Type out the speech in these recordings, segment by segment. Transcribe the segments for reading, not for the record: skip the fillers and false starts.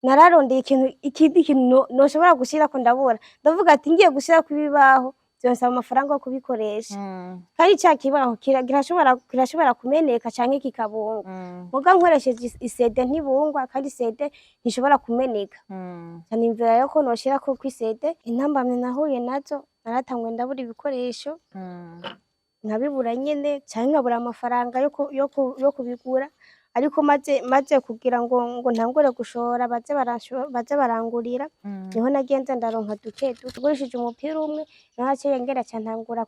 Nararondeye ikintu, ikindi kintu noshobora gushirako ndabura. Ndavuga ati ngiye gushirako ibibaho vyonsaba amafaranga yo kubikoresha, kandi ca kibaho kirashobora kumeneka canke kikabungwa. Muga nkoresheje iCD ntibungwa, kandi iCD ntishobora kumeneka. Ca niyumvira rero ko noshirako kw'iCD. Intambamyi nahuye nazo, naratanguye ndabura ibikoresho, nkabibura nyene, canke nkabura amafaranga yo kubigura. Ariko maze kugira ngo ntangure gushora, baze barangurira, niho nagenze ndaronka duke duke. Ngurishije umupira umwe, niho naciye ngera ca ntangura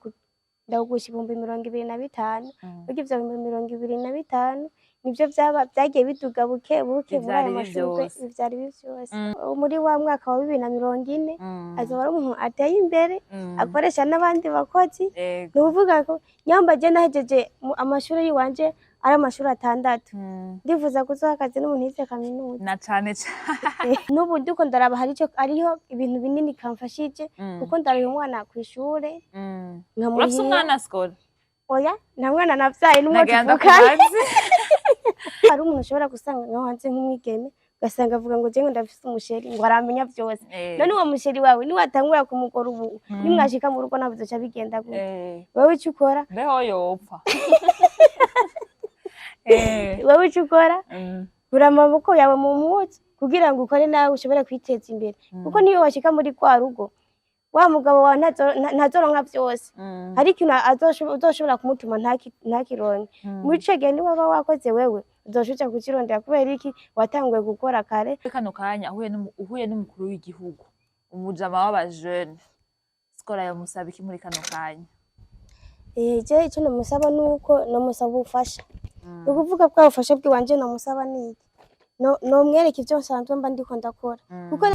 ndawugurisha 25,000. Burya ivyo 25,000 nivyo vyaba vyagiye biduga buke buke muri Ivyari ayo ibi mashurwe. vyose. Ivyari ibi vyose. Muri wa mwaka wa 2040 azoba ari umuntu ateye imbere, akoresha n'abandi bakozi. Ni ukuvuga ko nyamba je nahejeje amashuri yiwanje ari amashuri 6, ndifuza kuzoha akazi n'umuntu yize kaminuza. Na cane cane. N'ubu ndiko ndaraba, hari ico, hariho ibintu binini kamfashije, kuko ndariha umwana kw'ishure, Urafise nkamuhira. umwana, Sikola? Oya, nta mwana navyaye, n'umwe Nagira tuvukana. ndakubaze. Hari umuntu ushobora gusanga nka hanze nk'umwigeme, ugasanga avuga ngo jewe ndafise umuchéri, ngo aramenya vyose. None uwo muchéri wawe niwatangura kumugora ubu, nimwashika mu rugo ntabwo bizoca bigenda gute? Wewe ico ukora, Mbeho yopfa. Wewe ico ukora, gura amaboko yawe mu mpuzu kugira ngo ukore nawe ushobore kwiteza imbere, kuko niyo washika muri rwa rugo, wa mugabo wawe ntazoronka vyose. Hari ikintu uzoshobora kumutuma ntakironke. Muri ico gihe niwaba wakoze, wewe uzoca uja kukirondera. Kubera iki? Watanguye gukora kare. Muri kano kanya uhuye n'umukuru w'igihugu, umujama w'abajene, Sikola yomusaba iki muri kano kanya? Je ico nomusaba nuko nomusaba ubufasha. Ni ukuvuga bwa bufasha bw'iwanje nomusaba ni iki? Nomwereka ivyo nsanzwe mba ndiko ndakora, kuko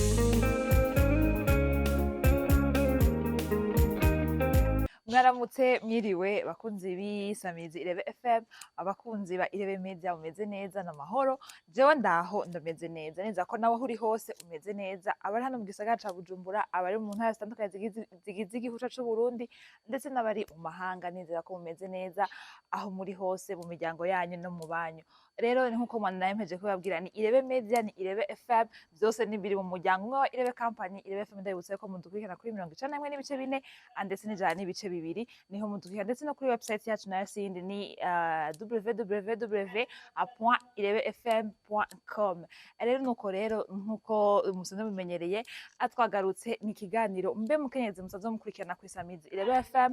Mwaramutse, mwiriwe, bakunzi b'Isamizi Irebe FM, abakunzi ba Irebe Media, mumeze neza n'amahoro? Jewe ndaho, ndameze neza neza, ko nawe aho uri hose umeze neza. Abari hano mu gisagara ca Bujumbura, abari mu ntara zitandukanye zigize igihugu cacu c'Uburundi, ndetse n'abari mu mahanga, nizera ko mumeze neza aho muri hose, mu miryango yanyu no mu banyu. Rero ni nkuko mwana mpeje kubabwira, ni Irebe Media, ni Irebe FM, vyose ni biri mu muryango umwe wa Irebe Company, Irebe FM. Ndabibutsa ko mudukurikirana kuri 91.4 ndetse n'100.2, niho mudukurikirana, ndetse no kuri website yacu nayo sindi ni www.irebefm.com. Rero nuko rero, nkuko musanzwe mumenyereye, atwagarutse ni ikiganiro Mbe Mukenyezi, musanzwe mukurikirana ku Isamizi Irebe FM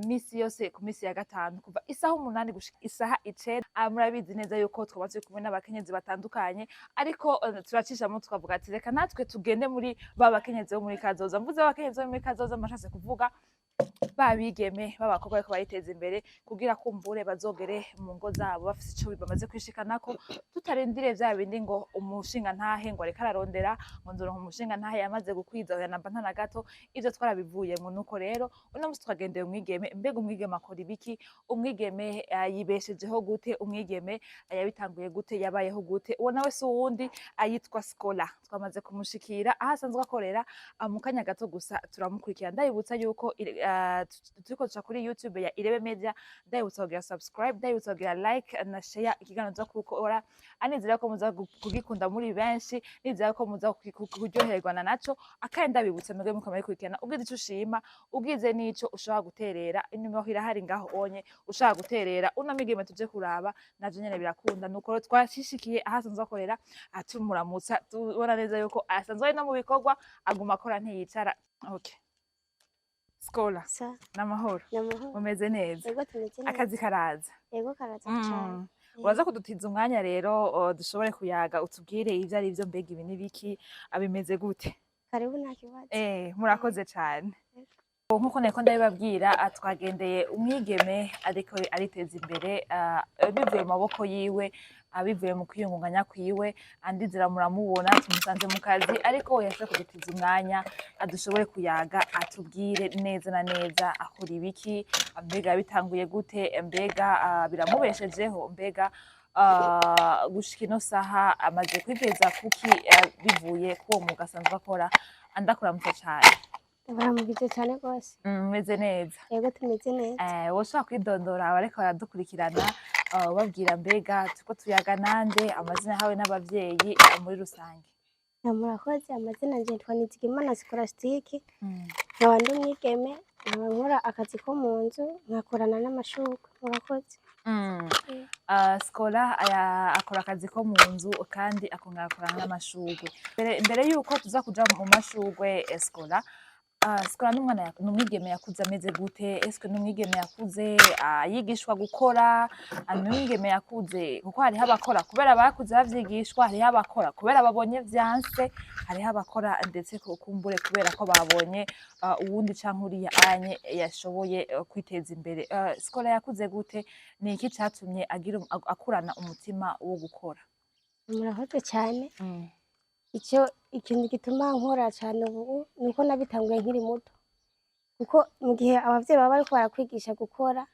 misi yose ku misi ya gatanu kuva isaha 8 gushika isaha 9. Murabizi neza yuko twaba turi kumwe n'abakenyezi batandukanye, ariko turacishamo tukavuga ati reka natwe tugende muri ba bakenyezi bo muri kazoza. Mvuze abakenyezi bo muri kazoza, mbashatse kuvuga ba bigeme b'abakobwa bariko bariteza imbere, kugira kumbure bazogere mu ngo zabo bafise ico bamaze kwishikanako, tutarindiriye vya bindi ngo umushinga ntahe ngo ariko ararondera, ngo nzoronka umushinga ntahe yamaze gukwiza. Oya, namba nta na gato, ivyo twarabivuyemwo. Nuko rero uno musi twagendeye umwigeme. Mbega umwigeme akora ibiki? Umwigeme yibeshejeho gute? Umwigeme yabitanguye gute? Yabayeho gute? Uwo nawe si uwundi, ayitwa Sikola. Twamaze kumushikira aho asanzwe akorera. Mu kanya gato gusa turamukurikira. Ndabibutsa yuko turiko duca kuri YouTube ya Irebe Media. Ndabibutsa kugira subscribe, ndabibutsa kugira like na share. Ikiganiro tuza gukora, anizera ko muza kugikunda muri benshi, nizera ko muza kuryoherwa na naco. Akandi ndabibutsa mwebwe muko murikurikirana, ugize ico ushima, ugize n'ico ushobora guterera, inimero irahari ngaho onye ushaka guterera uno mwigeme tuje kuraba, navyo nyene birakunda. Nuko rero twashishikiye aho asanzwe akorera, atumuramutsa, tubona neza yuko asanzwe ari no mu bikorwa, aguma akora ntiyicara. Okay, Sikola, Sa. n'amahoro? N'amahoro. Mumeze neza? Yego, tumeze neza. Akazi karaza? Yego, karaza cane. Uraza kudutiza umwanya rero, dushobore kuyaga, utubwire ivyo ari vyo. Mbega ibi n'ibiki, abimeze gute? Karibu, nta kibazo. Murakoze cane. Nkuko nariko ndabibabwira, twagendeye umwigeme ariko ariteza imbere, bivuye mu maboko yiwe, bivuye mu kwiyungunganya kwiwe. Andizera muramubona, tumusanze mu kazi, ariko yashoboye kudutiza umwanya adushobore kuyaga, atubwire neza na neza akora ibiki, mbega bitanguye gute, mbega biramubeshejeho, mbega gushika ino saha amaze kwigeza kuki, bivuye k'uwo mwuga asanzwe akora. Andakuramutsa cane. Baramugije cyane rwose. Meze neza? Yego, tumeze neza. Woshobora kwidondora abariko baradukurikirana, ubabwira mbega turiko tuyaga nande, amazina yawe n'abavyeyi, muri rusange? Murakoze. Amazina nje nitwa Nizigimana Scolastique, nkaba ndi umwigeme, nkaba nkora akazi ko mu nzu, nkakorana n'amashurwe. Murakoze. Scola akora akazi ko mu nzu kandi akongera akorana n'amashurwe. Mbere yuko tuza kuja mu mashurwe, Scola, Scola n'umwana n'umwigeme yakuze ameze gute? Eske n'umwigeme yakuze yigishwa gukora? N'umwigeme yakuze, kuko hariho abakora kubera bakuze bavyigishwa, hariho abakora kubera babonye vyanse, hariho abakora ndetse kumbure kubera ko babonye uwundi canke uriya anye yashoboye kwiteza imbere. Scola yakuze gute? Ni iki catumye agira akurana umutima wo gukora? Murakoze cyane. Icyo ikintu gituma nkora cyane ubu ni uko nabitanguye nkiri muto, kuko mu gihe abavyeyi baba bariko barakwigisha gukora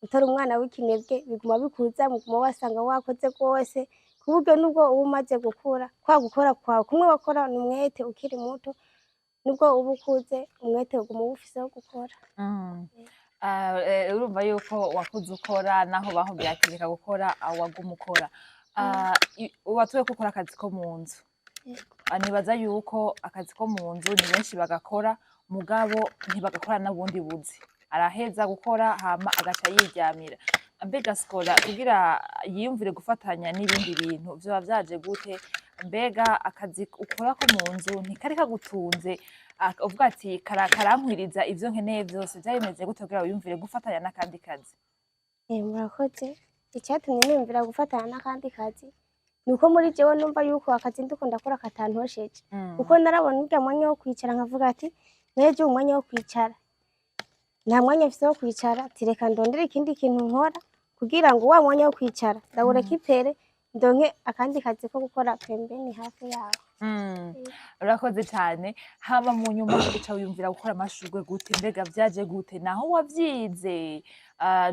utari umwana w'ikinebwe, biguma bikuza, muguma wasanga wakoze rwose, ku buryo nubwo uba umaze gukura, kwa gukora kwawe kumwe wakorana umwete ukiri muto, nubwo uba ukuze umwete uguma uwufise wo gukora. Urumva yuko wakuze ukora, naho bakubwira ati reka gukora, waguma ukora. Watoye ko ukora akazi ko mu nzu. Nibaza yuko akazi ko mu nzu ni benshi bagakora, mugabo ntibagakora n'ubundi buzi. Araheza gukora hama agaca yiryamira. Mbega Scola kugira yiyumvire gufatanya n'ibindi bintu vyoba vyaje gute? Mbega akazi ukora ko mu nzu ntikari kagutunze, uvuga ati karankwiriza ivyo nkeneye vyose? Vyari bimeze gute kugira wiyumvire gufatanya n'akandi kazi? Murakoze. Icyatumye niyumvira gufatanya n'akandi kazi ni uko muri jewe numva yuko akazi ndiko ndakora katantosheje, kuko narabona urya mwanya wo kwicara nkavuga ati nejo umwanya wo kwicara nta mwanya mfise wo kwicara, ati reka ndondere ikindi kintu nkora kugira ngo wa mwanya wo kwicara ndawureke ipere, ndonke akandi kazi ko gukora pembeni hafi yaho. Urakoze cyane. Hama mu nyuma uca wiyumvira gukora amashurwe gute? Mbega vyaje gute? Naho wavyize?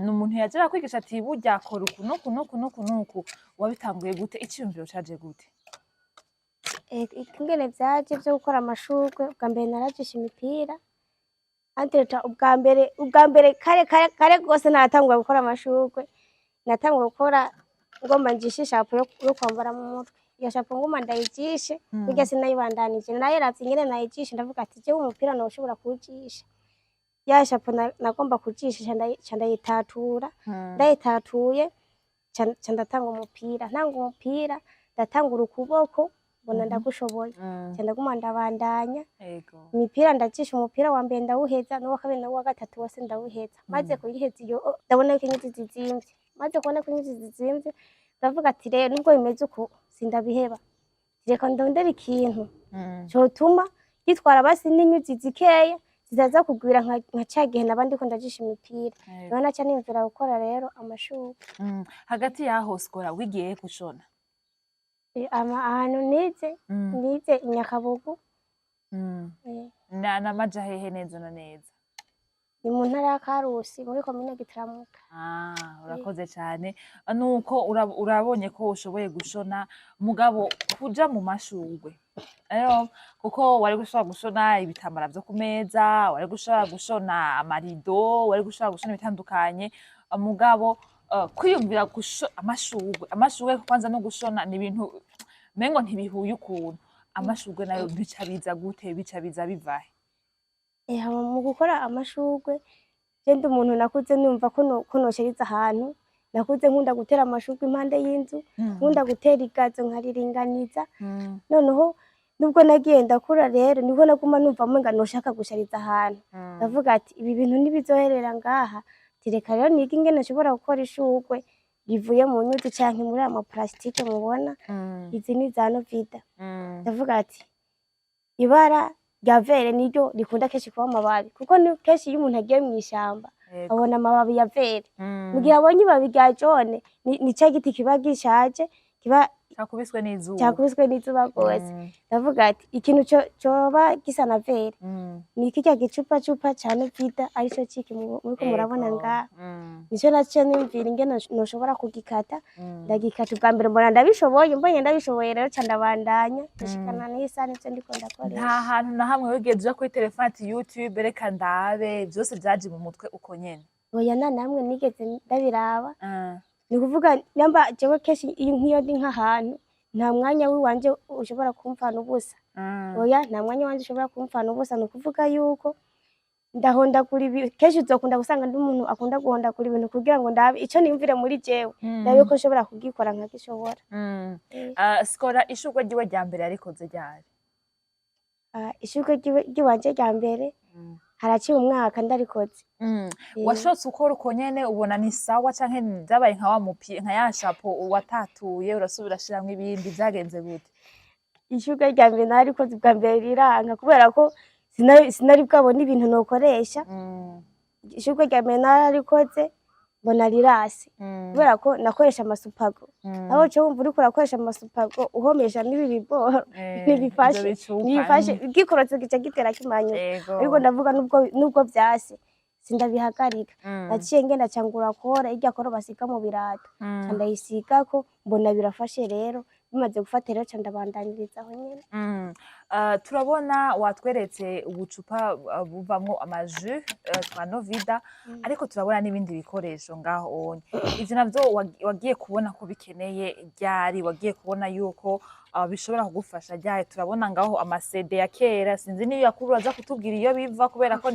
Ni umuntu yaje arakwigisha ati burya kora uku nuku nuku nuku nuku? Wabitanguye gute? Iciyumviro caje gute? Ingene vyaje vyo gukora amashurwe, ubwa mbere narajishe imipira. Entre-temps, ubwa mbere kare kare kare rwose naratangura gukora amashurwe, natangura gukora ngomba njishe ishapo yo kwambara mu mutwe. Iyo shapo nguma ndayijishe, burya sinayibandanije. Narayiravye ingene nayijishe, ndavuga ati jewe umupira noshobora kuwujisha. Ya shapo nagomba kujisha ca ndayitatura. Ndayitatuye ca ndatanga umupira, ntanga umupira, ndatangura ukuboko, mbona ndagushoboye, ca ndaguma ndabandanya. Imipira ndajisha, umupira wa mbere ndawuheza, n'uwa kabiri n'uwa gatatu wose ndawuheza. Maze kuyiheza iyo, ndabona ko inyuzi zizimvye. Maze kubona ko inyuzi zizimvye, ndavuga ati rero nubwo bimeze uku sindabiheba, reka ndondere ikintu cotuma gitwara basi n'inyuzi zikeya zitaza kugwira nka ca gihe naba ndiko ndajisha imipira. Rero naca niyumvira gukora rero amashurwe. Hagati yaho Scola wigiye gushona? Ahantu nize, nize i Nyakabugu. Na namaja hehe neza na neza? Ni mu ntara ya Karusi, muri komine Gitaramuka. Ah, urakoze cyane. Nuko urabonye ko ushoboye gushona, mugabo kuja mu mashurwe rero, kuko wari gushobora gushona ibitambara vyo ku meza, wari gushobora gushona amarido, wari gushobora gushona ibitandukanye, mugabo kwiyumvira amashurwe kwanza no gushona ni ibintu mengo ntibihuye ukuntu. Amashurwe nayo bica biza gute? Bica biza bivahe? Hama mu gukora amashurwe, je ndi umuntu nakuze numva ko noshariza ahantu. Nakuze nkunda gutera amashurwe impande y'inzu, nkunda gutera igazo nkariringaniza. Noneho nubwo nagiye ndakura rero, niho naguma numva umenga noshaka gushariza ahantu. Ndavuga ati ibi bintu ntibizoherera ngaha, ati reka rero nige ingene nshobora gukora ishurwe rivuye mu nyuzi canke muri aya ma plastique mubona. Izi ni za Novida. Ndavuga ati ibara rya vert niryo rikunda kenshi kuba amababi, kuko ni kenshi iyo umuntu agiye mw'ishamba abona amababi ya vert. Mu gihe abonye ibabi rya jaune, ni ca giti kiba gishaje, kiba Cakubiswe n'izuba. Cakubiswe n'izuba rwose. Ndavuga ati ikintu coba gisa na vert ni kirya gicupacupa ca Novida, arico ciki muriko murabona ngaha. Nico naciye niyumvira ingene noshobora kugikata. Ndagikata ubwa mbere, mbona ndabishoboye. Mbonye ndabishoboye rero, ca ndabandanya ndashikana n'iyi saha nivyo ndiko Nta ndakoresha. hantu na hamwe wigeze uja kuri telefone ati YouTube reka ndabe? Vyose vyaje mu mutwe uko nyene? Oya, nta namwe nigeze ndabiraba. Ni ukuvuga nyamba jewe kenshi iyo nk'iyo ndi nk'ahantu Nta mwanya w'iwanje ushobora kumfana ubusa. Oya, nta mwanya wanje ushobora kumfana ubusa. Ni ukuvuga yuko ndahondagura ibi, kenshi uzokunda gusanga ndi umuntu akunda guhondagura ibintu kugira ngo ndabe ico niyumvire muri jewe, ndabe ko nshobora kugikora nkagishobora. Sikora, ishurwe ryiwe rya mbere yarikoze ryari? Ah, ishurwe ry'iwanje rya mbere haraciye umwaka ndarikoze. Washotse ukora uko nyene ubona ni sawa, canke vyabaye nka wa mupi, nka ya chapeau watatuye, urasubira ushiramwo ibindi? Vyagenze gute? Ishurwe rya mbere narikoze ubwa mbere riranka kubera ko sinari bwabone ibintu nokoresha. Ishurwe rya mbere nararikoze mbona rirase kubera ko nakoresha ama super glue. Aho uca wumva uriko urakoresha ama super glue uhomesha n'ibi biboro, ntibifashe. Ivyo bicupa. Ntibifashe, gikorotse gica gitera kimanyuka. Ariko ndavuga nubwo vyase sindabihagarika. Naciye ngenda cangura colle, irya colle basiga mu birato, ca ndayisigako, mbona birafashe. Rero bimaze gufata rero ca ndabandaniriza aho nyene. Turabona watweretse ubucupa buvamwo ama jus twa Novida, ariko turabona n'ibindi bikoresho ngaho onye. Ivyo navyo wagiye kubona ko bikeneye ryari? Wagiye kubona yuko bishobora kugufasha ryari? Turabona ngaho ama CD ya kera, sinzi niyo yakuru aza kutubwira iyo biva, kubera ko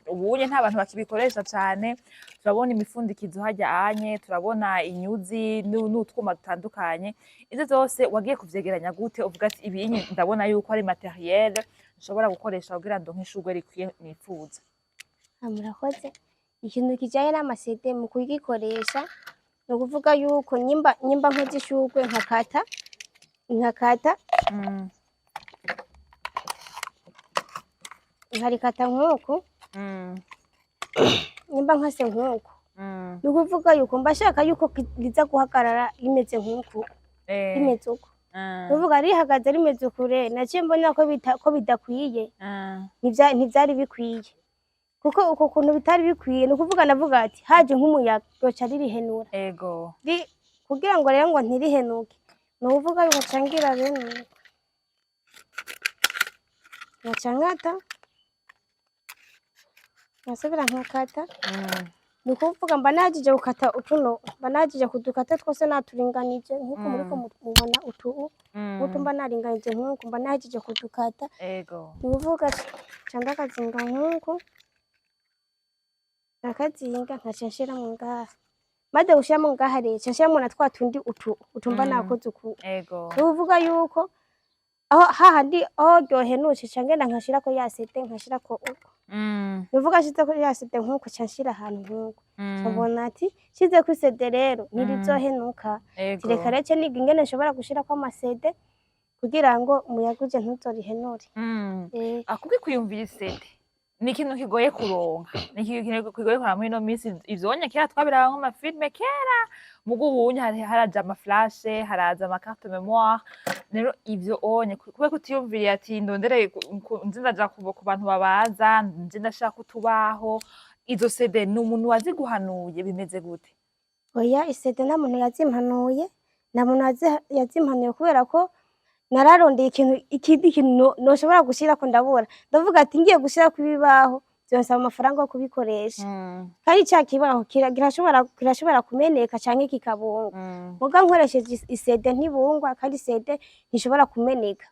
ubunye nta bantu bakibikoresha cane. Turabona imifundikizo harya anye, turabona inyuzi n'utwuma dutandukanye. Ivyo vyose wagiye kuvyegeranya gute, uvuga ati ibi ndabona yuko ari matériel nshobora gukoresha kugira ndonke ishurwe rikwiye nifuza? Ah, murakoze. Ikintu kijanye n'ama CD mu kugikoresha, ni ukuvuga yuko nyimba nkoze ishurwe nkakata nkarikata nk'uku, nyimba nkase nk'uku, ni ukuvuga yuko mba shaka yuko riza guhagarara rimeze nk'uku, rimeze uku. Ni ukuvuga rihagaze rimeze uku. Rero naciye mbona ko bidakwiye. Ntivyari bikwiye, kuko uko kuntu bitari bikwiye, ni ukuvuga navuga ati haje nk'umuyaga ryoca ririhenura. Kugira ngo rero ngo ntirihenuke, ni ukuvuga yuko cangira bene uku, nkaca nkata, nkasubira nkakata. Ni ukuvuga mba nahejije gukata utuno, mba nahejije kudukata twose naturinganije nk'uko muriko mubona utu nk'utu, mba naringanije nk'uku, mba nahejeje kudukata. Ni ukuvuga ca ndakazinga nk'uku, ndakazinga nkaca nshiramwo ngaha. Maze gushiramwo ngaha rero ca nshiramwo na twa tundi utu mba nakoze uku. Ni ukuvuga yuko aho hahandi aho ryohenutse ca ngenda nkashirako ya CD, nkashirako uko. Ni ukuvuga nshizeko ya CD nk'uko, ca nshira ahantu nk'uko, nkabona ati nshizeko i CD rero ntirizohenuka. Reka rero ce niga ingene nshobora gushirako ama CD kugira ngo umuyaga uje ntuzorihenure. Kuki kwiyumvira i CD? Ni ikintu kigoye kuronka, ni ikintu kigoye kuronka muri ino minsi. Ivyonye kera twabiraba nko ma films kera, muga ubunye haraja ama flash, haraza ama carte mémoire. Rero ivyo onye kubera kutiyumviriye ati ndondere nze ndaja ku bantu babaza, nze ndashaka utubaho, izo CD ni umuntu waziguhanuye? Bimeze gute? Oya, i CD nta muntu yazimpanuye, nta muntu yazimpanuye, kubera ko nararondeye ikintu, ikindi kintu noshobora gushirako ndabura. Ndavuga ati ngiye gushirako ibibaho vyonsaba amafaranga yo kubikoresha, kandi ca kibaho kirashobora kumeneka canke kikabungwa. Muga nkoresheje i CD ntibungwa, kandi i CD ntishobora kumeneka.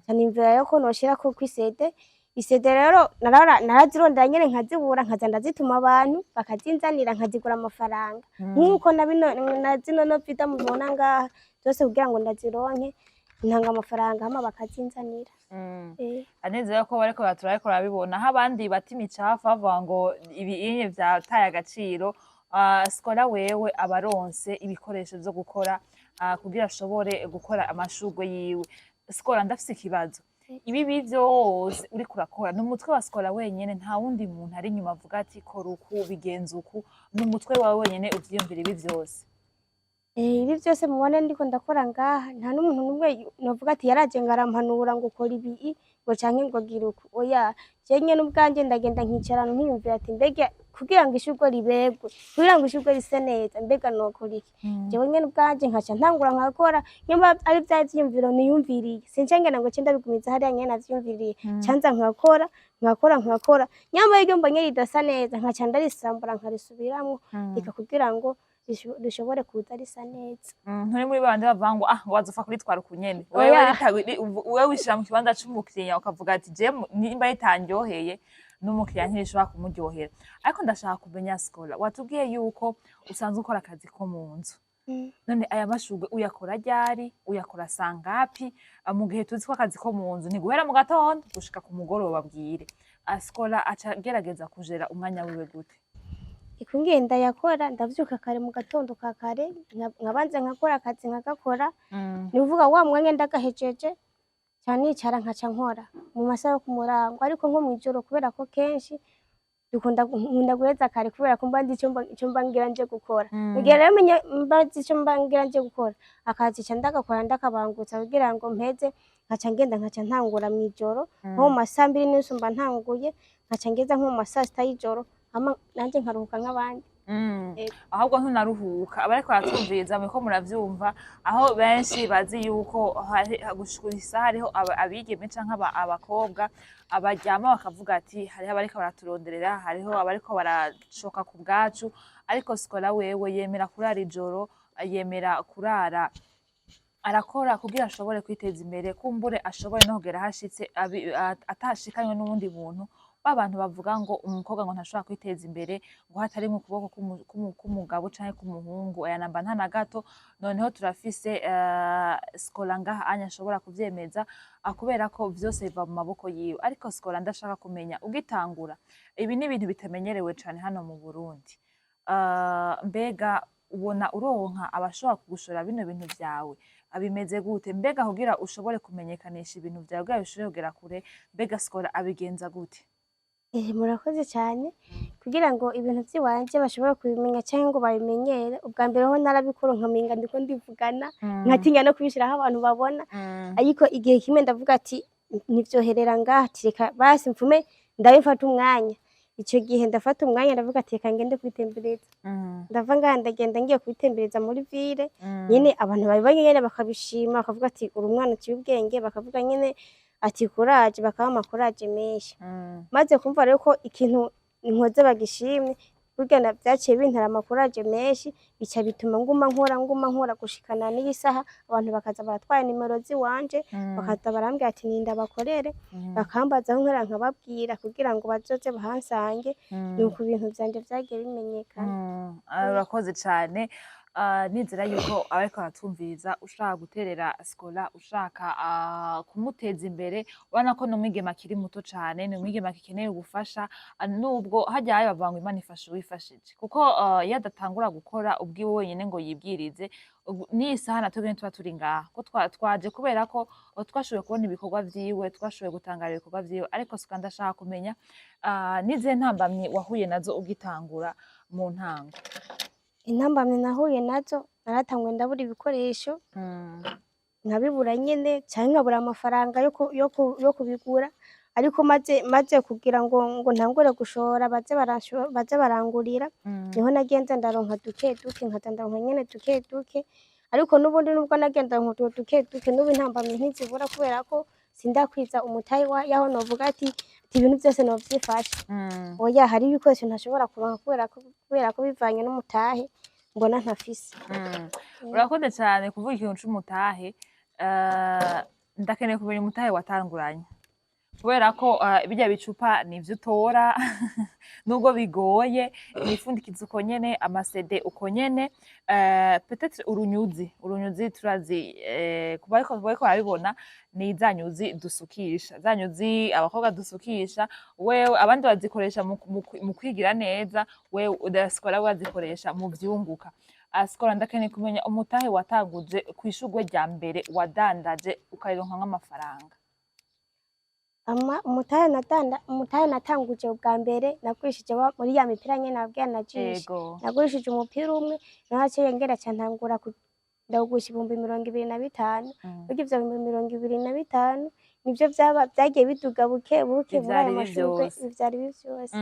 Ca niyumvira rero ko noshirako kw'i CD. I CD rero narazirondera nyene nkazibura, nkaza ndazituma abantu bakazinzanira, nkazigura amafaranga, nk'uko na bino na zino Novida mubona ngaha zose, kugira ngo ndazironke ntanga amafaranga hama bakazinzanira. Anezero ko bariko baratura, bariko barabibona aho abandi bata imicafu bavuga ngo ibi inye vyataye agaciro. Skola wewe abaronse ibikoresho vyo gukora kugira ashobore gukora amashurwe yiwe. Skola, ndafise ikibazo: ibi vyose uriko urakora ni umutwe wa Skola wenyene? Nta wundi muntu ari inyuma avuga ati kora uku, bigenza uku? Ni umutwe wawe wenyene uvyiyumvira ibi vyose? Ibi vyose mubona ndiko ndakora ngaha, nta n'umuntu n'umwe novuga ati yaraje ngo arampanura ngo ukora ibi ngo canke ngo gira uku. Oya, je nyene ubwanje ndagenda nkicarana nkiyumvira ati mbega kugira ngo ishurwe riberwe, kugira ngo ishurwe rise neza, mbega nokora iki? Jewe nyene ubwanje nkaca ntangura nkakora. Nyamba ari vya vyiyumviro niyumviriye, sinca ngenda ngo ce ndabigumiza hariya nyene navyiyumviriye, ca nza nkakora, nkakora, nkakora. Nyamba iryo mbonye ridasa neza nkaca ndarisambura nkarisubiramwo, reka kugira ngo rishobore kuza risa neza. Nturi muri babandi bavuga ngo ah, ngo wazofa kuritwara ukunyene. Wewe Oya. Wewe wishira mu kibanza c'umukiriya ukavuga ati je nimba ritanryoheye n'umukiriya ntirishobora kumuryohera. Ariko ndashaka kumenya, Sikola, watubwiye yuko usanzwe ukora akazi ko mu nzu. None aya mashurwe uyakora ryari? Uyakora sangapi? Mu gihe tuzi ko akazi ko mu nzu ntiguhera mu gatondo gushika ku mugoroba bwire, Sikola aca agerageza kujera umwanya wiwe gute? Ikungene ndayakora, ndavyuka kare mu gatondo ka kare, nkabanza nkakora akazi, nkagakora. Ni ukuvuga wa mwanya ndagahejeje ca nicara nkaca nkora mu masaha yo ku murango. Ariko nko mw'ijoro, kubera ko kenshi dukunda, nkunda guheza kare kubera ko mba nzi ico mba ngira nje gukora. Mu gihe rero mba nzi ico mba ngira nje gukora, akazi ca ndagakora ndakabangutsa kugira ngo mpeze, nkaca ngenda nkaca ntangura mw'ijoro nko mu masaha 2:30 mba ntanguye, nkaca ngeza nko mu masaa 6 y'ijoro, hama nanje nkaruhuka nk'abandi. Ego. Ahubwo ntunaruhuka. Abariko baratwumviriza, muriko muravyumva, aho benshi bazi yuko gushika isaha hariho abigeme canke abakobwa abaryama bakavuga ati hariho abariko baraturonderera, hariho abariko barashoka ku bwacu. Ariko Sikola wewe yemera kurara ijoro, yemera kurara arakora kugira ashobore kwiteza imbere, kumbure ashobore no kugera ahashitse atashikanywe n'uwundi muntu. Ba bantu bavuga ngo umukobwa ngo ntashobora kwiteza imbere ngo hatari mu kuboko k'umugabo canke k'umuhungu, aya namba nta na gato. Noneho turafise Sikola ngaha anya ashobora kuvyemeza, kubera ko vyose biva mu maboko yiwe. Ariko Sikola, ndashaka kumenya, ugitangura, ibi ni ibintu bitamenyerewe cane hano mu Burundi. Mbega ubona uronka abashobora kugushora bino bintu vyawe? Abimeze gute? Mbega kugira ushobore kumenyekanisha ibintu vyawe, kugira bishobore kugera kure, mbega Sikola abigenza gute? Murakoze cyane. Kugira ngo ibintu by'iwanje bashobore kubimenya cyangwa ngo babimenyere, ubwa mbere ho narabikora nkamenga ndiko ndivugana, nkatinya no kubishiraho abantu babona. Ariko igihe kimwe ndavuga ati ntivyoherera ngaha, ati reka basi mfume ndabifata umwanya. Ico gihe ndafata umwanya, ndavuga ati reka ngende kwitembereza. Ndava ngaha ndagenda, ngiye kwitembereza muri ville nyene, abantu babibonye nyene bakabishima, bakavuga ati uri umwana uciye ubwenge, bakavuga nyene ati courage, bakaba ama courage menshi. Maze kumva rero ko ikintu nkoze bagishimye, burya vyaciye bintera ama courage menshi, bica bituma nguma nkora, nguma nkora gushikana n'iyi saha. Abantu bakaza baratwara nimero ziwanje, bakaza barambwira ati ninda bakorere, bakambaza aho nkorera nkababwira kugira ngo bazoze bahansange. Nuko ibintu vyanje vyagiye bimenyekana. Urakoze cane. Nizera yuko abariko baratwumviriza, ushaka guterera Sikola, ushaka kumuteza imbere, urabona ko ni umwigeme akiri muto cane, ni umwigeme agikeneye ubufasha. Nubwo harya bavuga ngo Imana ifasha uwifashije, kuko iyo adatangura gukora ubwiwe wenyene ngo yibwirize, n'iyi saha natwe nyene tuba turi ngaha ko twaje kubera ko twashoboye kubona ibikorwa vyiwe, twashoboye gutangara ibikorwa vyiwe. Ariko Sikola, ndashaka kumenya n'izihe ntambamyi wahuye nazo ugitangura mu ntango? Intambamyi nahuye nazo, naratanguye ndabura ibikoresho, nkabibura nyene, canke nkabura amafaranga yo kubigura. Ariko maze kugira ngo ntangure gushora, baze barangurira, niho nagenze ndaronka duke duke, nkaza ndaronka nyene duke duke. Ariko n'ubundi nubwo nagenda ndaronka utwo duke duke, n'ubu intambamyi ntizibura, kubera ko sindakwiza umutahe yaho novuga ati ibintu vyose novyifasha. Oya, hari ibikoresho ntashobora kuronka kubera ko bivanye n'umutahe mbona ntafise. Urakoze cyane kuvuga ikintu c'umutahe. Ndakeneye kumenya umutahe watanguranye, kubera ko birya bicupa nivyo utora nubwo bigoye, imifundikizo uko nyene, ama CD uko nyene, peut-être urunyuzi turazi, kuba bariko barabibona ni za nyuzi dusukisha, za nyuzi abakobwa dusukisha. Wewe abandi bazikoresha mu kwigira neza, wewe udasikora bazikoresha mu vyunguka. Asikora, ndakeneye kumenya umutahe watanguje kw'ishurwe rya mbere wadandaje ukarironka nk'amafaranga. Umutahe natanguje ubwa mbere, nagurishije muri ya mipira nyene nababwira najishe. Nagurishije umupira umwe, naho naciye ngera ca ntangura ndawugurisha 25,000. Burya ivyo 25,000 nivyo vyaba vyagiye biduga buke buke muri Bivyara ayo ibi mashurwe, vyose. Bivyara ibi vyose.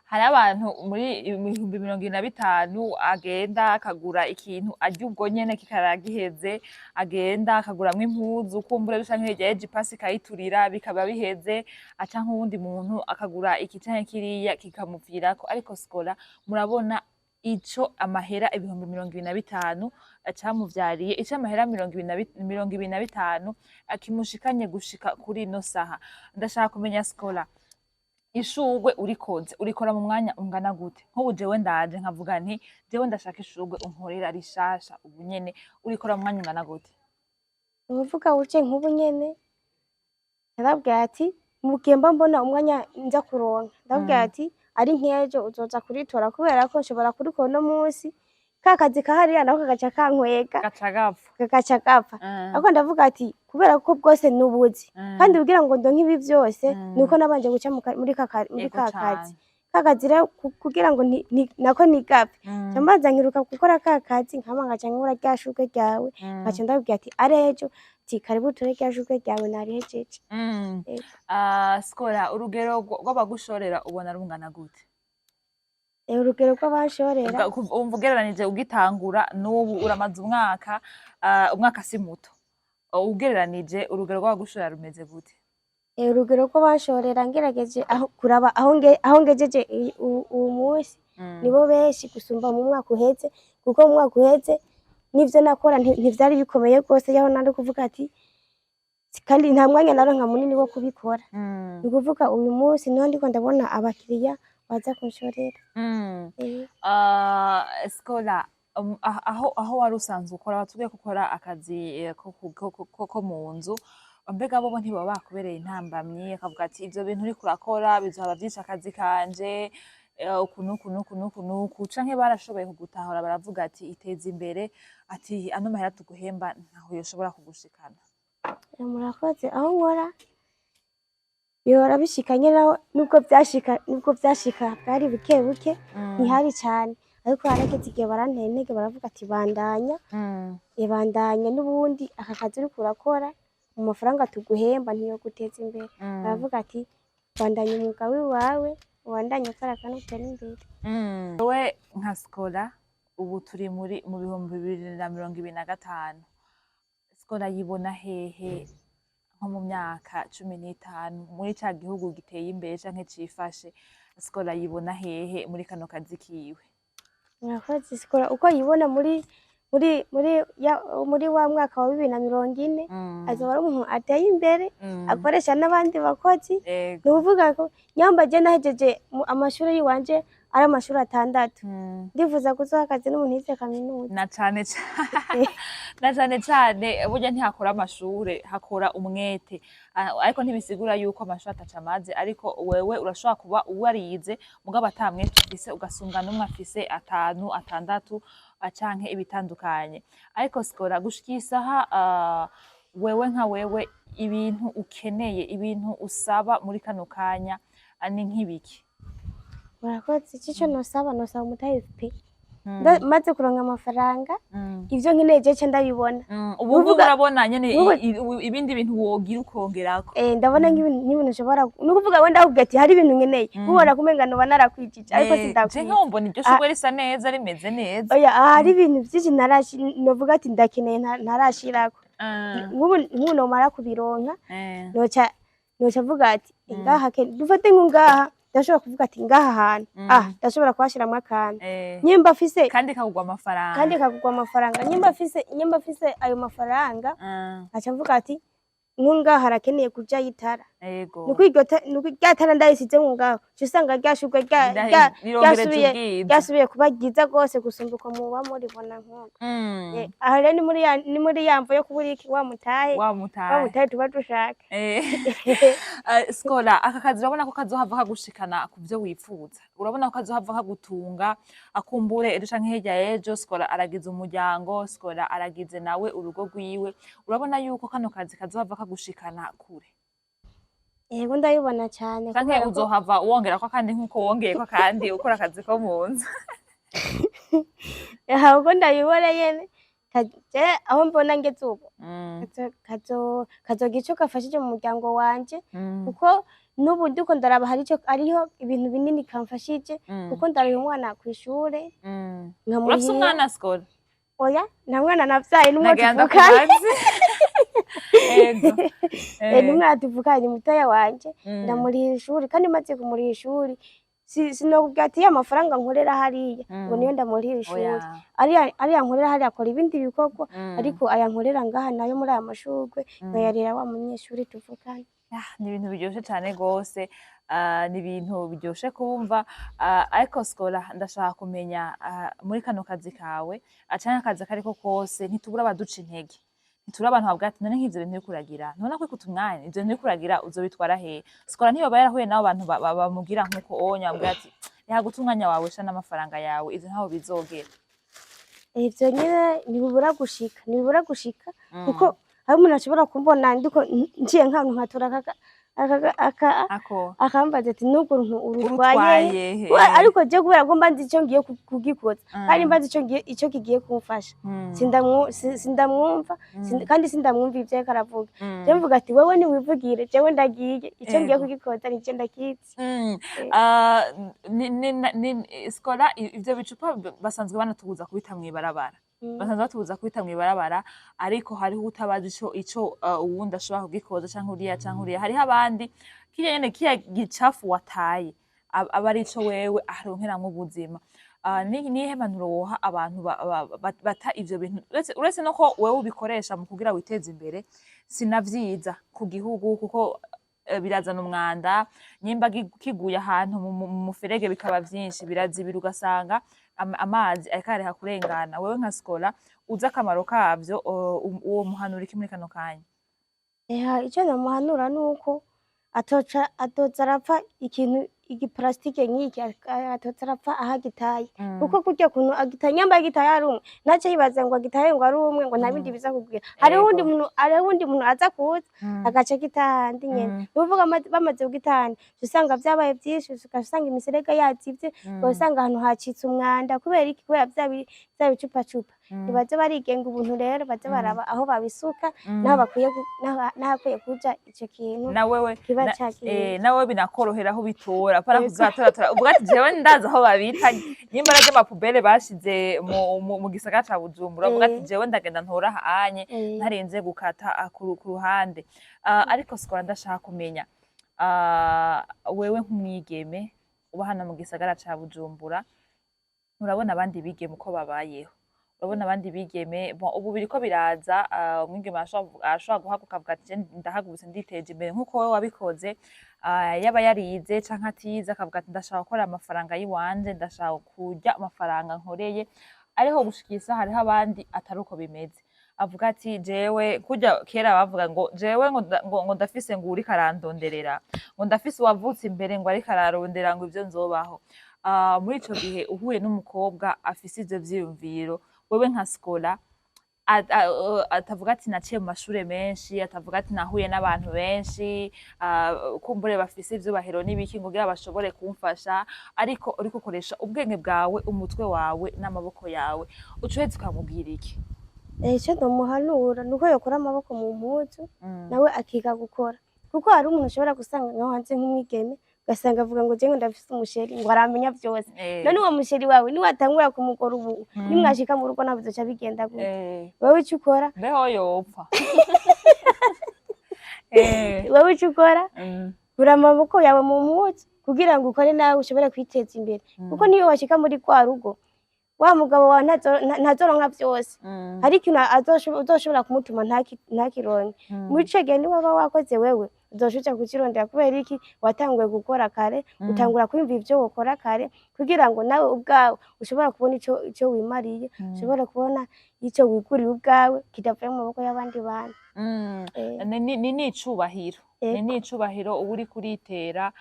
Hari abantu muri 25,000 agenda akagura ikintu arya ubwo nyene kikarara giheze, agenda akaguramwo impuzu kumbure canke hirya y'ejo ipasi ikayiturira bikaba biheze, aca nk'uwundi muntu akagura iki canke kiriya kikamuvirako. Ariko Sikola murabona Ico amahera 25,000 camuvyariye, ico amahera 25,000 kimushikanye gushika kuri ino saha. Ndashaka kumenya, Sikola, ishurwe urikoze urikora mu mwanya ungana gute? Nk'ubu jewe ndaje nkavuga nti jewe ndashaka ishurwe unkorera rishasha ubu nyene, urikora mu mwanya ungana gute? Uvuga uce nk'ubu nyene, narabwira ati mugihe mba mbona umwanya nza kuronka, ndabwira ati ari nk'ejo uzoza kuritora, kubera ko nshobora kurikora uno munsi, ka kazi kahariya nako kagaca kankwega, gaca gapfa, kagaca gapfa. Ariko ndavuga ati kubera ko bwose nubuzi, kandi kugira ngo ndonke ibi vyose, nuko nabanje guca muri ka kazi. Ka kazi rero kugira ngo nako ntigapfe, nca mbanza nkiruka gukora ka kazi, nkama ngaca nkora rya shurwe ryawe, nkaca ndabwira ati ari ejo, ati karibu utore rya shurwe ryawe, narihejeje. Yego. Ah, Sikola, urugero rw'abagushorera ubona rungana gute? Urugero rw'abanshorera? Wumva ugereranije ugitangura n'ubu, uramaze umwaka, umwaka si muto. Ugereranije urugero rw'abagushorera rumeze gute? Urugero rw'abanshorera, ngerageje aho kuraba aho ngejeje uwu munsi, nibo benshi gusumba mu mwaka uheze, kuko mu mwaka uheze n'ivyo nakora ntivyari bikomeye rwose, yaho nari kuvuga ati kandi nta mwanya naronka munini wo kubikora. Ni ukuvuga uyu munsi niho ndiko ndabona abakiriya baza kunshorera. Ah, Sikola, aho wari usanzwe ukora, watubwiye ko ukora akazi ko mu nzu, mbega bobo ntibaba bakubereye intambamyi, akavuga ati ivyo bintu uriko urakora bizohava vyica akazi kanje, uku nuku nuku nuku nuku, canke barashoboye kugutahura baravuga ati iteze imbere, ati ano mahera tuguhemba ntaho yoshobora kugushikana? Murakoze. Aho nkora bihora bishika nyene, naho nubwo vyashika bwari buke buke, ntihari cane, ariko harageze igihe barantera intege, baravuga ati bandanya, bandanya n'ubundi aka kazi uriko urakora, mu mafaranga tuguhemba ntiyoguteza imbere. Baravuga ati bandanya umwuga wiwawe, ubandanye ukora kandi utere imbere. Wowe nka Sikola, ubu turi muri mu 2025, Sikola yibona hehe nko mu myaka 15 muri ca gihugu giteye imbere canke cifashe? Sikola yibona hehe muri kano kazi kiwe? Murakoze. Sikola uko yibona muri wa mwaka wa 2040, azoba ari umuntu ateye imbere, akoresha n'abandi bakozi. Ni ukuvuga ko nyamba je nahejeje amashuri yiwanje ari amashuri 6, ndifuza kuzoha akazi n'umuntu yize kaminuza. Na cane cane, na cane cane burya ntihakora amashure, hakora umwete. Ah, ariko ntibisigura yuko amashure ataca amaze, ariko wewe urashobora kuba warize mugabo ata mwete ufise, ugasunga n'umwe afise 5, 6 canke ibitandukanye. Ariko Sikola, gushika iyi saha, wewe nka wewe, ibintu ukeneye, ibintu usaba muri kano kanya, ni nk'ibiki? Murakoze. Ico nosaba umutahe pe. Maze kuronka amafaranga, ivyo nkeneye je ce ndabibona. Ubu ngubu urabona nyene ibindi bintu wogira ukongerako. Ndabona nk'ibintu nshobora, ni ukuvuga wenda ndakubwira ati hari ibintu nkeneye, ubona kumenga noba narakwijije, ariko Je sindakwije. nk'ubu iryo shurwe risa neza, rimeze neza. Oya, hari ibintu vyinshi novuga ati ndakeneye ntarashirako. Nk'ubu nomara kubironka, noca mvuga ati ngaha dufate nko ngaha, ndashobora kuvuga ati ngaha hantu, ah, ndashobora kuhashiramwo akantu, nyimba afise kandi kagurwa amafaranga. Kandi kagurwa amafaranga. Nyimba afise ayo mafaranga, nkaca mvuga ati nko ngaha harakeneye kujayo itara. Nuko irya tara ndarisize ngaho, uca usanga rya shurwe Rirongereje ryasubiye ubwiza. ryasubiye kuba ryiza rwose gusumba uko muba muribona nk'uko. Aho rero ni muri ya mvo yo kubura iki, wa mutahe, wa wa mutahe, mutahe tuba dushaka. Sikola, aka kazi urabona ko kazohava kagushikana ku vyo wifuza? Urabona ko kazohava kagutunga, akumbure ejo canke hirya y'ejo Sikola aragize umuryango, Sikola aragize nawe urugo rwiwe, urabona yuko kano kazi kazohava kagushikana kure? Yego, ndabibona cane, Canke kubera ko uzohava wongerako akandi nkuko wongeyeko akandi ukora akazi ko mu nzu? Aha uko ndabibona nyene, je aho mbona ngeze ubu, kazogira ico gafashije mu muryango wanje, kuko n'ubu ndiko ndaraba hari ico, hariho ibintu binini kamfashije, kuko ndariha umwana kw'ishure, Urafise nkamurihira. umwana, Sikola? Oya, nta mwana navyaye, n'umwe Nagira tuvukana. ndakubaze. Ego. N'umwana tuvukanye, mutoya wanje. Ndamurihira ishuri, kandi maze kumuriha ishuri Sinokubwira ati ya mafaranga nkorera hariya ngo niyo ndamurihira ishuri. Oya. Ariya nkorera hariya akora ibindi bikorwa, ariko aya nkorera ngaha nayo muri aya mashurwe nkayarihira wa munyeshuri tuvukana. Ah, ni ibintu biryoshe cane gose, ni ibintu biryoshe kumva, ariko Scola, ndashaka kumenya, muri kano kazi kawe, canke akazi akariko kose, ntitubura abaduca intege, ntitubura abantu bavuga ati: "None nk'ivyo bintu uriko uragira, ntubona ko uriko umwanya, ivyo bintu uriko uragira uzobitwara hehe?" Scola ntiyoba yarahuye n'abo bantu bamubwira nk'uko onya, bamubwira ati: "Reka guta umwanya wawe sha n'amafaranga yawe, ivyo ntaho bizogera"? Ivyo nyene ntibibura gushika, ntibibura gushika, kuko hari umuntu ashobora kumbona ndiko nciye nk'ahantu nkatora aka ako akambaza ati: "N'urwo runtu urutwaye urutwaye he?" Ariko je kubera ko mba nzi ico ngiye kugikoza kandi mba nzi ico kigiye kumfasha, sindamwumva, kandi sindamwumva ivyo ariko aravuga. Je mvuga ati: "Wewe niwivugire, jewe ndagiye, ico ngiye kugikoza nico ndakizi." Ah, ni Scola, ivyo bicupa basanzwe banatubuza kubita mw'ibarabara. Basanzwe batubuza kubita mw'ibarabara, ariko hariho utabazi ico uwundi ashobora kugikoza, canke uriya canke uriya. Hariho abandi kirya nyene, kirya gicafu wataye, aba arico wewe aronkeramwo ubuzima. Niyihe mpanuro woha abantu bata ivyo bintu, uretse no ko wewe ubikoresha mu kugira witeze imbere, sina vyiza ku gihugu, kuko birazana umwanda, nyimba kiguye ahantu mu muferege bikaba vyinshi, birazibira, ugasanga amazi ariko areka kurengana. Wewe nka Scola uzi akamaro kavyo, uwo muhanura iki muri kano kanya? Eha, icyo namuhanura ni uko atoca atoza arapfa ikintu igiparasitike nk'iki, atoza arapfa aho agitaye, kuko kurya kuntu agitaye, nyamba agitaye ari umwe, ntace yibaza ngo agitaye ngo ari umwe, ngo nta bindi biza kugira. Hariho uwundi muntu, hariho uwundi muntu aza kuza agaca agita ahandi nyene. Ni ukuvuga bamaze kugita ahandi, uca usanga vyabaye vyinshi, ugaca usanga imiserege yazivye, ugasanga ahantu hacitse umwanda. Kubera iki? Kubera vya bicupacupa. Nibaze barigenga ubuntu rero, baze baraba aho babisuka n'aho bakwiye n'ahakwiye kuja ico kintu Na wewe kiba cagiye. Nawe binakorohera aho ubitora, para kuzatoratora uvuga ati: "Jewe ndazi aho babita, nimba ari ama poubelles bashize mu gisagara ca Bujumbura", uvuga ati: "Jewe ndagenda ntora ahanye ntarinze gukata ku ruhande." Ariko Scola, ndashaka kumenya, wewe nk'umwigeme uba hano mu gisagara ca Bujumbura, urabona abandi bigeme uko babayeho, urabona abandi bigeme, bon, ubu biriko biraza, umwigeme arashobora guhaguruka avuga ati: "Je ndahagurutse, nditeje imbere", nk'uko wewe wabikoze, yaba yarize canke atize, akavuga ati: "Ndashaka gukora amafaranga y'iwanje, ndashaka kurya amafaranga nkoreye." Ariho gushikisa hariho abandi atari uko bimeze, avuga ati: "Jewe", kurya kera bavuga ngo: "Jewe ngo ndafise ngo uriko arandonderera, ngo ndafise uwavutse imbere, ngo ariko ararondera ngo ivyo nzobaho." Muri ico gihe uhuye n'umukobwa afise ivyo vyiyumviro, wewe nka Scola, atavuga ati: "Naciye mu mashure menshi", atavuga ati: "Nahuye n'abantu benshi, kumbure bafise ivyubahiro n'ibiki ngo kugira bashobore kumfasha", ariko uriko ukoresha ubwenge bwawe, umutwe wawe n'amaboko yawe, uca uheza ukamubwira iki? Ico nomuhanura nuko yokura amaboko mu mpuzu, nawe akiga gukora, kuko hari umuntu ushobora gusanga nkaho hanze nk'umwigeme, ugasanga avuga ngo: "Jewe ndafise umu chéri", ngo aramenya vyose. None uwo mu chéri wawe niwatangura kumugora ubu, nimwashika mu rugo nawe bizoca bigenda gute? Wewe ico ukora, Mbeho yopfa. Wewe ico ukora, kura amaboko yawe mu mpuzu kugira ngo ukore, nawe ushobore kwiteza imbere, kuko niyo washika muri rwa rugo, wa mugabo wawe ntazoronka vyose. Hari ikintu uzoshobora kumutuma ntakironke. Muri ico gihe niwaba wakoze, wewe uzoca uja kukirondera. Kubera iki? Watanguye gukora kare, utangura kwiyumva ivyo wokora kare kugira ngo nawe ubwawe ushobora kubona ico wimariye, ushobora kubona ico wiguriye ubwawe kidavuye mu maboko y'abandi bantu. Ni n'icubahiro, ni n'icubahiro uba uriko uritera,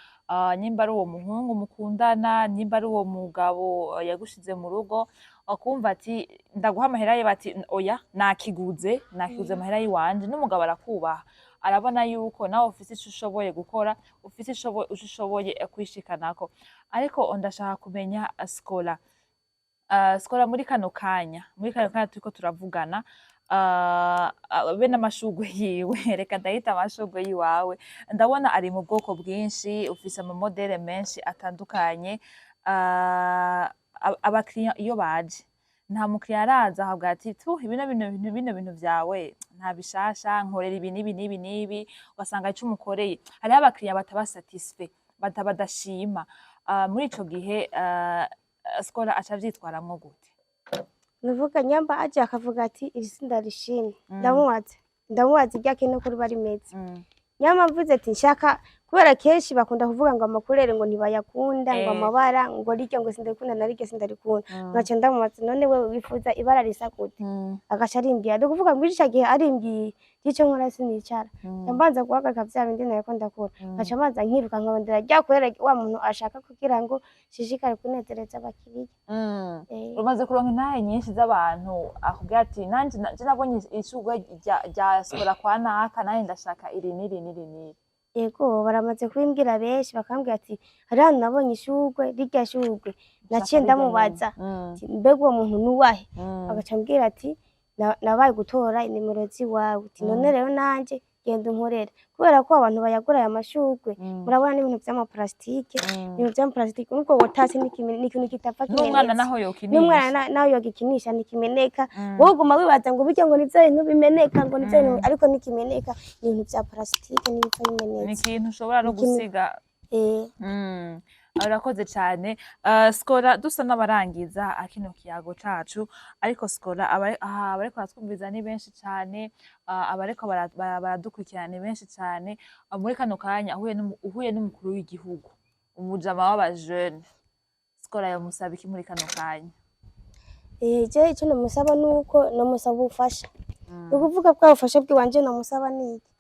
nyimba ari uwo muhungu mukundana, nimba ari uwo mugabo yagushize mu rugo, akumva ati: "Ndaguha amahera ye", bati: "Oya, nakiguze, nakiguze amahera yiwanje." N'umugabo arakubaha, arabona yuko nawe ufise ico ushoboye gukora, ufise ico ushoboye kwishikanako. Ariko ndashaka kumenya, Scola, Scola, muri kano kanya turiko turavugana, be n'amashurwe yiwe, reka ndayita amashurwe yiwawe, ndabona ari mu bwoko bwinshi, ufise ama modèles menshi atandukanye. Abakiriya iyo baje, nta mukiriya araza akavuga ati: "Tu, bino bintu vyawe nta bishasha, nkorera ibi n'ibi n'ibi n'ibi", ugasanga ico umukoreye, hariho abakiriya bataba satisfait, badashima. Muri ico gihe Skola aca avyitwaramwo gute? Nuvuga nyamba aje akavuga ati iri sindarishimye, ndamubaza iryo akeneye ko riba rimeze. Nyamba mvuze ati nshaka, kubera kenshi bakunda kuvuga ngo ama couleurs ngo ntibayakunda, ngo amabara ngo rirya ngo sindarikunda na rirya sindarikunda. Nkaca ndamubaza: none wewe wifuza ibara risa gute? Agaca arimbwira. Ni ukuvuga ngo ico gihe arimbwiye, ico nkora sinicara, mbanza guhagarika vya bindi nariko ndakora, nkaca mbanza nkiruka nkarondera rya couleur wa muntu ashaka kugira ngo nshishikare kunezereza abakiriya. Umaze kuronka intahe nyinshi z'abantu akubwira ati nanje je nabonye ishurwe rya Skola kwa naka, nanje ndashaka iri n'iri n'iri n'iri? Yego, baramaze kubimbwira benshi, bakambwira ati hari hano nabonye ishurwe, rirya shurwe naciye Nshaka rirya. Ndamubaza nyene. Ati mbega uwo muntu nuwahe? Agaca ambwira ati nabaye gutora inimero ziwawe, ati none rero nanje genda unkorere, kubera ko abantu bayagura aya mashurwe, murabona n'ibintu vy'amaparasitike, ibintu vy'amaparasitike nubwo wotasi n'ikintu kitapfa n'umwana kimenetse. Naho yokinisha. N'umwana naho yogikinisha ntikimeneka. Wowe uguma wibaza ngo burya ngo nivyo bintu bimeneka, ngo nivyo bintu, ariko ntikimeneka, ni ibintu vya parasitike n'ibipfa Ni bimenetse. ikintu ushobora no gusiga. Urakoze cyane. Skola, dusa n'abarangiza kino kiyago cacu, ariko Skola, aha abariko baratwumviriza ni benshi cane, abariko baradukurikirana ni benshi cane. Muri kano kanya uhuye n'umukuru w'igihugu, umujama w'abajene, Skola yomusaba iki muri kano kanya? Je ico nomusaba nuko nomusaba ubufasha. Ni ukuvuga bwa bufasha bw'iwanje nomusaba ni iki?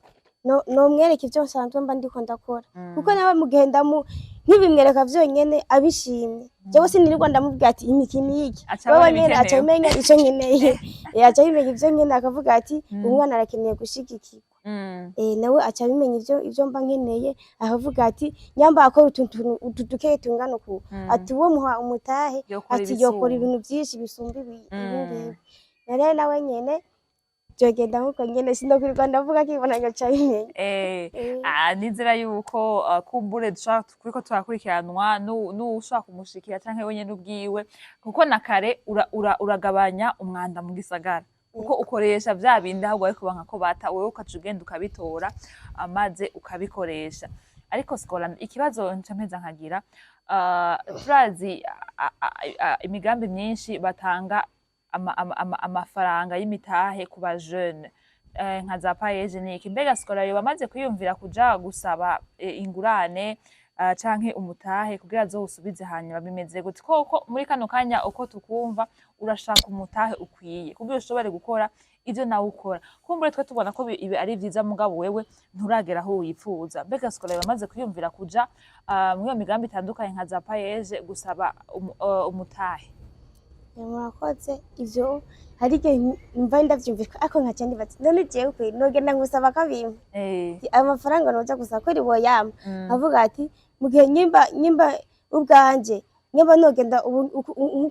Nomwereka ivyo nsanzwe mba ndiko ndakora, kuko nawe mu gihe ndamu nkibimwereka vyonyene abishimye, jewe sinirirwa ndamubwira ati imiki niki. Aca wewe abona nyene aca ibikenewe. amenya ico nkeneye. Aca abimenya ivyo nkeneye, akavuga ati umwana arakeneye gushigikirwa. Nawe aca abimenya ivyo mba nkeneye, akavuga ati nyamba akora utu tuntu utu dukeyi tungana uku, ati uwo muha umutahe, yokora ati yokora ibisumba. Ibintu vyinshi bisumba ibi ngibi. Rero nawe nyene vyogenda nkuko nyene, sindokwirirwa ndavuga, akibona agaca abimenya. Nizera yuko kumbure dushobora kuriko turakurikiranwa n'uwushobora kumushikira canke we nyene ubwiwe, kuko na kare uragabanya umwanda mu gisagara, kuko ukoresha vya bindi ahubwo ariko banka ko bata, wewe ukaca ugenda ukabitora maze ukabikoresha. Ariko Skola, ikibazo nca mpeza nkagira, turazi imigambi myinshi batanga amafaranga y'imitahe ku ba jeune, nka za PAEEJ niki. Mbega Skola yoba amaze kwiyumvira kuja gusaba ingurane canke umutahe kugira azowusubize hanyuma bimeze gute? Koko muri kano kanya uko tukumva urashaka umutahe ukwiye kugira ushobore gukora ivyo nawe ukora. Kumbure twe tubona ko ibi ari vyiza, mugabo wewe nturagera aho wifuza. Mbega Skola yoba amaze kwiyumvira kuja muri iyo migambi itandukanye nka za PAEEJ gusaba umutahe? Murakoze. Ivyo hari igihe mva ndavyumvise, ariko nkaca ndibaza none jewe kwe nogenda ngusaba akabimpa? Ayo mafaranga noja gusaba kweri boyampa? Nkavuga ati mu gihe nyimba ubwanje nyimba nogenda ubu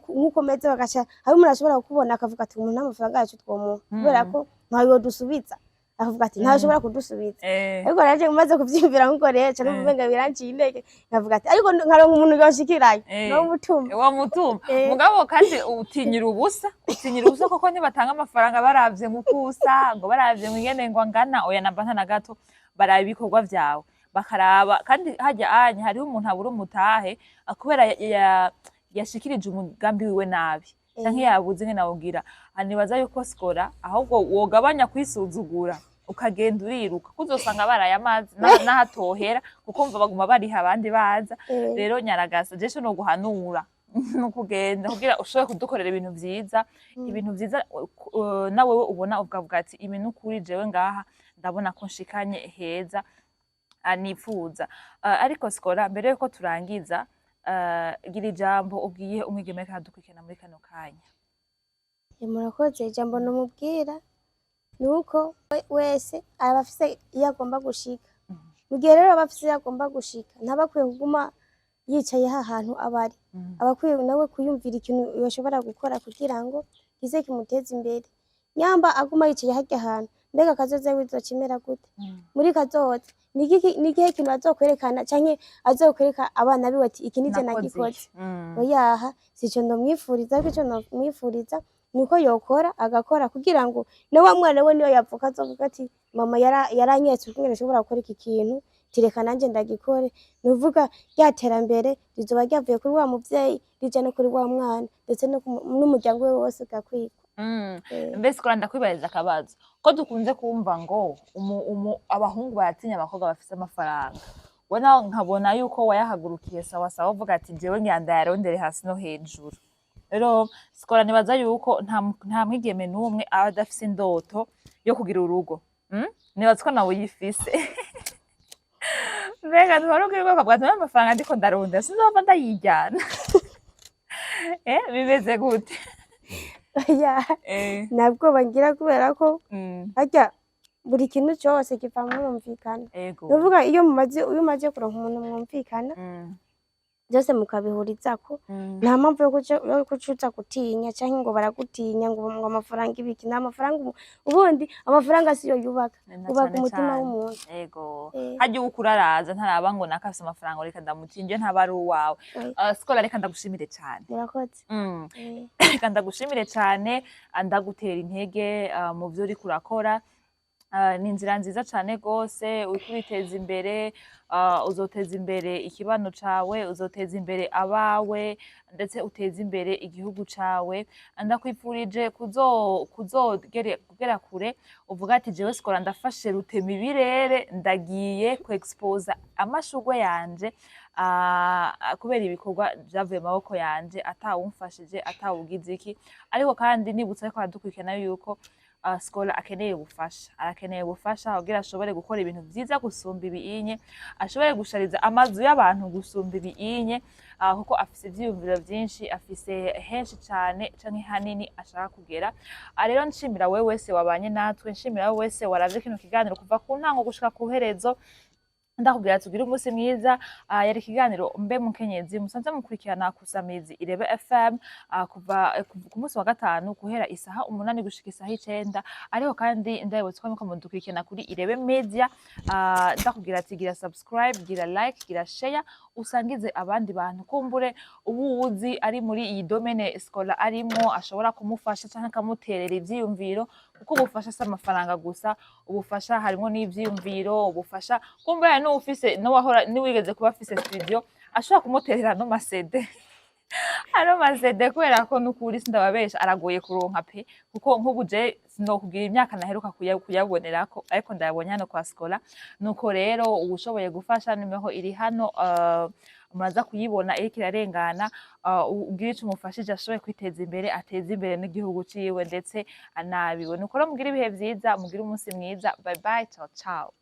nkuko meze, bagaca hari umuntu ashobora kukubona akavuga ati umuntu n'amafaranga yacu twomuha, kubera ko ntayo yodusubiza, akavuga ati ntayo ashobora kudusubiza. Ariko naje maze kuvyiyumvira nkuko rero ca numva umenga biranciye intege, nkavuga ati ariko nkaronka umuntu yonshikirayo no mutuma. Wa mutuma. Mugabo kandi utinyira ubusa, kuko ntibatanga amafaranga baravye ngo uko usa, ngo baravye ngo ingene ngo angana, oya namba nta na gato. Baraba ibikorwa vyawe, bakaraba kandi harya anya hariho umuntu abura umutahe kubera yashikirije umugambi wiwe nabi canke yabuze ingene awugira. Nibaza yuko Skora ahubwo wogabanya kwisuzugura, ukagenda uriruka, kuko uzosanga baraye amazi n'ahatohera, kuko umva baguma bariha abandi baza. Rero nyaragasa, jewe no guhanura nukugenda kugira ushobore kudukorera ibintu vyiza, ibintu vyiza nawewe ubona ukavuga ati ibi nukuri jewe ngaha ndabona ko nshikanye heza nipfuza. Ariko Skora, mbere yuko turangiza, gira ijambo ubwiye umwigeme ariko aradukurikirana muri kano kanya. Murakoze. Ijambo nomubwira ni uko wese aba afise iyo agomba gushika. Mu gihe rero aba afise iyo agomba gushika, ntaba akwiye kuguma yicaye ha hantu aba ari. Aba akwiye nawe kwiyumvira ikintu yoshobora gukora kugira ngo kize kimuteze imbere. Nyamba aguma yicaye harya hantu, mbega kazoza wiwe izoca imera gute? Muri kazoza ni ikihe kintu azokwerekana canke azokwereka abana biwe ati iki nije nakoze nagikoze? Iki. Oyaha, sico ndomwifuriza, ariko ico nomwifuriza nuko yokora, agakora kugira ngo na wa mwana we niyo yavuka azovuga ati mama yaranyeretse ukungene nshobora gukora iki kintu. Tireka nanjye ndagikore. Nuvuga rya terambere rizoba ryavuye kuri wa muvyeyi rija no kuri wa mwana, ndetse no n'umuryango we wose ugakwirwa. Mbese kora ndakwibariza akabazo ko dukunze kumva ngo abahungu baratinya abakobwa bafise amafaranga. We nawe nkabona yuko wayahagurukiye sawa sawa, uvuga ati jewe ngira ndayarondere hasi no hejuru. Rero Sikora, nibaza yuko nta mwigeme n'umwe aba adafise indoto yo kugira urugo. Nibaza ko nawe uyifise. Mbega ntiwari ukwiye ubwoko bwa amafaranga ndiko ndarondera sinzova ndayijyana? Bimeze gute? Oya, ntabwo ngira, kubera ko harya buri kintu cyose kiva mwumvikana. Nuvuga iyo umaze kuronka umuntu mwumvikana, byose mukabihurizako, nta mpamvu yo kuca uza gutinya canke ngo baragutinya ngo amafaranga ibiki. Nta mafaranga, ubundi amafaranga siyo yubaka, Na ubaka cane umutima cane. w'umuntu. Harya uba ukuraraza ntaraba ngo nakafise amafaranga, reka ndamutinje, ntaba ari uwawe. Oya. Sikola, reka ndagushimire cane. Murakoze. Reka ndagushimire cane, ndagutera intege mu vyo uriko urakora. Ni inzira nziza cane gose uriko uriteza imbere, uzoteza imbere ikibano cawe, uzoteza imbere abawe, ndetse uteze imbere igihugu cawe. Ndakwifurije kuzogere kugera kure, uvuga ati jewe Sikola ndafashe rutema ibirere, ndagiye ku exposa amashurwe yanje, kubera ibikorwa vyavuye mu maboko yanje atawumfashije, atawugize iki. Ariko kandi nibutsa ariko aradukurikirana yuko Sikola akeneye ubufasha, arakeneye ubufasha kugira ashobore gukora ibintu vyiza gusumba ibinye, ashobore gushariza amazu y'abantu gusumba ibinye, kuko afise ivyiyumviro vyinshi, afise henshi cane canke hanini ashaka kugera. Rero nshimira wewe wese wabanye natwe, nshimira wewe wese waravye kino kiganiro kuva ku ntango gushika ku herezo. Ndakubwira tugire umunsi mwiza. Yari ikiganiro Mbe Mukenyezi musanze mukurikirana kusamizi Irebe FM, kuva ku munsi wa gatanu guhera isaha 8 gushika isaha 9. Ariko kandi ndabibutsa ko muko mudukurikirana kuri Irebe Media. Ndakubwira ati gira subscribe, gira like, gira share, usangize abandi bantu, kumbure ubu uzi ari muri iyi domaine Sikola arimwo ashobora kumufasha canke akamuterera ivyiyumviro, kuko ubufasha si amafaranga gusa, ubufasha harimwo n'ivyiyumviro. Ubufasha kumbure n'uwufise n'uwahora n'uwigeze kuba afise studio ashobora kumuterera no masede, ano masede, kubera ko nukuri sindababesha aragoye kuronka pe, kuko nk'ubu je sinokubwira imyaka naheruka kuyabonerako, ariko ndayabonye hano kwa Sikola. Nuko rero uwushoboye gufasha, nimero iri hano, muraza kuyibona iriko irarengana, ugire ico umufashije ashobore kwiteza imbere, ateze imbere n'igihugu ciwe ndetse anabiwe. Nuko rero mugire ibihe vyiza, mugire umunsi mwiza. Bye bye, ciao ciao.